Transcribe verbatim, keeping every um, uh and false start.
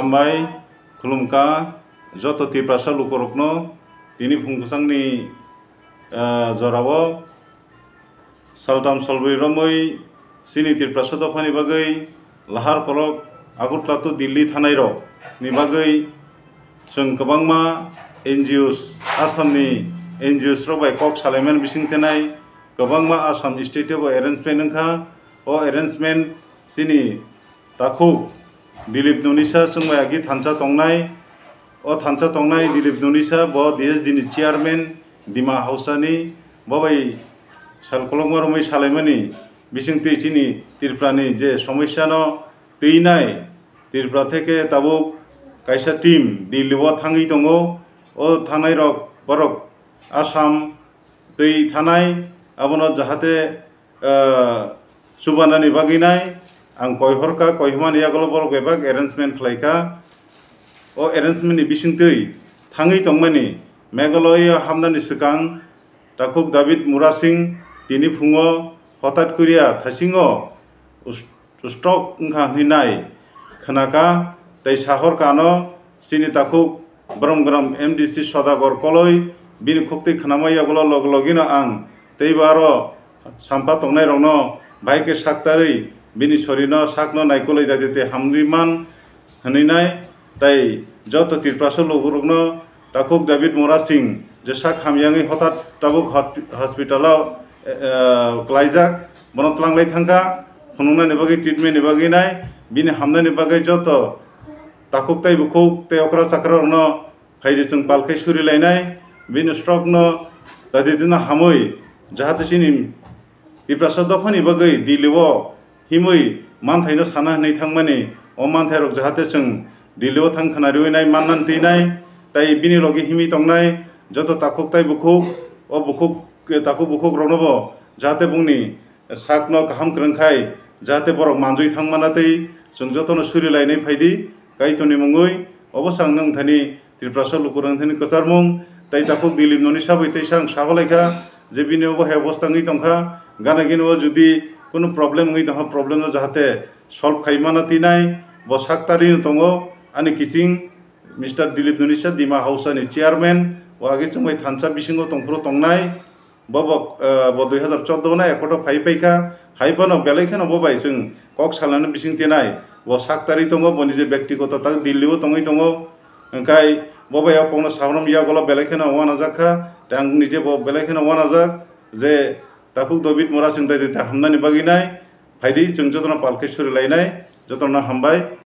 Hambai khulumkha joto Tiprasa lukurokno tini phung kwchangni, ah, jorao saltham salbrwi romwi chini Tiprasa dophani bagwi lahar kolok Agartala to Delhi thanairokni bagwi chwng kwbangma N G Os, Assamni N G Os rok bai kok salaimani bising tenai kwbangma Assam state o bo arrangement wngkha. O arrangement chini takhuk Dilip Nunisa chwng bai agi thansa tongnai. O thansa tongnai Dilip Nunisa bo D S D ni chairman Dima Hausani, bo bai sal kolokma romwi salaimani bising twi chini Tripura ni je somosya no twinai Tripura theke tabuk kaisa team Delhi o thangwi tongo. O thangnai rok borok Assam twi thanai, abono jahate, ah, chubanani bagwi nai ang koi horkha, koi hwnmani yagulo borok bebak arrangement khlaikha. O arrangement ni bisingtwi thangwi tongmani Meghalaya hamnani swkang takhuk David Murasing tini phungo hotat kwrwi a thaisingo stroke wngkha hwnwi nai khnakha, tei sahor kano chini takhuk brom brom M D C Sodagar Koloi bini khuktwi khnama yagulo log logino ang teibo aro sampa tongnairokno bahai khe saktarwi bini sorino sakno naikolwi dadi tei hamrwi man hwnwi nai, tei joto Tiprasa lukurokno takhuk David Murasing je sak hamyangwi hotat tabuk hot-, hospital o, eh, eh, klaijak, bono tlanglai thangkha, phunuknani bagwi, treatment ni bagwi nai, bini hamnani bagwi joto takhuk tei bukhuk tei okra chakra rokno phaidi chwng pal khe suri lainai, bini stroke no dadi dino hamwi, jahate chini Tiprasa dophani bagwi Delhi o himwi manthaino sana hwnwi thangmani, o manthairok jahate chwng Delhi o thang khna riwi nai mannani twi nai, tei bini logi himwi tongnai joto takhuk tei bukhuk, o bukhuk, takhuk bukhuk rokno bo jahate bongni sakno kaham kwrwng khai, jahate borok manjui thang mana tei chwng jotono suri lainai phaidi. Kaitorni mungwi obo chwng nwng thani Tiprasa lukurok thani kwcharmung tei takhuk Dilip Nunisa bai teisa ang saholai kha je bini obo hai obostha wngwi tongkha, gana gini o jodi kunu problem wngwi tongkha, problem no jahate solve khai mana twi nai, bo sak tarino tongo ani kiching Mister Dilip Nunisa Dima Hausani chairman, o age chwngbai thansa bisingo tongphuru tongnai. Bo bo, eh, bo dui hazar chordo na ekhoto phai paikha, hai phano belai kheno bo bai chwng kok salani bising tenai, bo sak tari tongo, boni je bektigoto tak Delhi o tongwi tongo, hwnkhe bo bai o kokno sahorom yagulo belai kheno wanajak kha, tei ang nije bo belai kheno wanajak je takhuk David Murasing dai dai hamnani bagwi nai, phaidi chwng jotono pal khe suri lainai, jotono hambai.